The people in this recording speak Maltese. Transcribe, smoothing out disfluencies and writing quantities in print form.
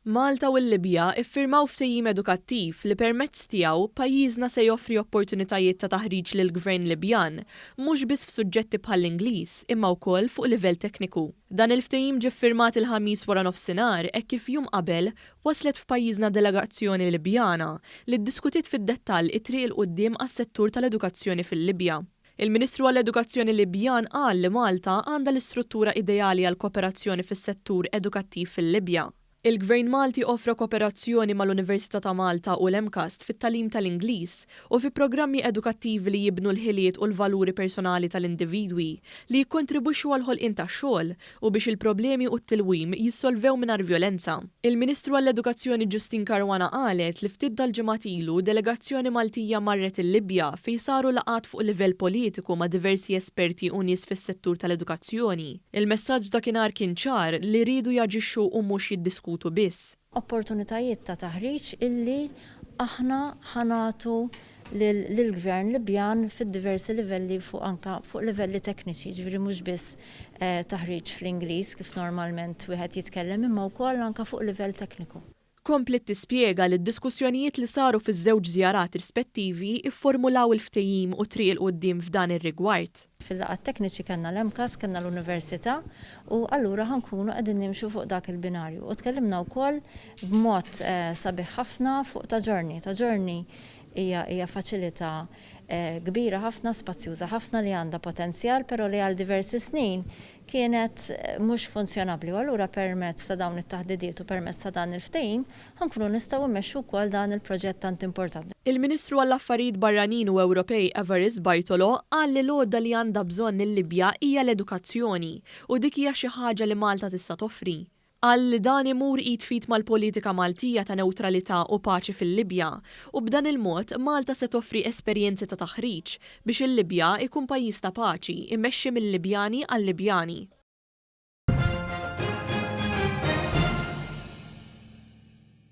Malta u l-Libja ffirmaw ftehim edukattiv li permezz tiegħu pajjiżna se joffri opportunitajiet ta' taħriġ lill-Gvern Libjan mhux biss f'suġġetti bħall-Ingliż imma wkoll fuq livell tekniku. Dan il-ftehim ġie ffirmat il-Ħamis waranofsinhar hekk kif jum qabel waslet f'pajjiżna delegazzjoni Libjana li ddiskutiet fid-dettall it-triq 'il quddiem għas-settur tal-edukazzjoni fil-Libja. Il-Ministru għall-Edukazzjoni Libjan qal li Malta għandha l-istruttura ideali għall-kooperazzjoni fis-settur edukattiv fil-Libja. Il-Gvern Malti offra kooperazzjoni mal-Università ta' Malta u l-MCAST fit-tagħlim tal-Ingliż u fi programmi edukattivi li jibnu l-ħiliet u l-valuri personali tal-individwi, li jikkontribwixxu għall-ħolqien tax-xogħol u biex il-problemi u t-tilwim jissolvew mingħajr vjolenza. Il-Ministru għall-Edukazzjoni Justyne Caruana qalet li ftit dal-ġimgħat ilu delegazzjoni Maltija marret il-Libja fejn saru laqgħat fuq livell politiku ma' diversi esperti u nies fis-settur tal-edukazzjoni. Il-messaġġ dakinhar kien ċar li riedu jaġixxu u mhux jiddiskutu biss. Opportunitajiet ta' taħriġ illi aħna ħa nagħtu lill-Gvern Libjan fid-diversi livelli fuq anke fuq livelli tekniċi, jiġifieri mhux biss taħriġ fl-Ingliż kif normalment wieħed jitkellem imma wkoll anke fuq livell tekniku. Kompliet tispjega li d-diskussjonijiet li saru fiż-żewġ żjarat rispettivi fformulaw il-ftehim u t-triq 'il quddiem f'dan ir-rigward. Fil-laqgħat tekniċi kellna l-MCAST, kellna l-Università u allura ħa nkunu qegħdin nimxu fuq dak il-binarju. U tkellimna wkoll b'mod sabiħ ħafna fuq Ta' Ġorni. Ta' Ġorni hija hija faċilità kbira ħafna, spazjuża ħafna li għandha potenzjal però li għal diversi snin kienet mhux funzjonabbli u allura permezz ta' dawn it-taħdidiet u permezz ta' dan il-ftehim ħa nkunu nistgħu mmexxu wkoll dan il-proġett tant importanti. Il-Ministru għall-Affarijiet Barranin u Ewropej Evarist Bartolo qal li l-għodda li għandha bżonn il-Libja hija l-edukazzjoni u dik hija xi ħaġa li Malta tista' toffri. Qal li dan imur id f'id mal-politika Maltija ta' newtralità u paċi fil-Libja u b'dan il-mod Malta se toffri esperjenzi ta' taħriġ biex il-Libja jkun pajjiż ta' paċi, immexxi mil-Libjani għal-Libjani.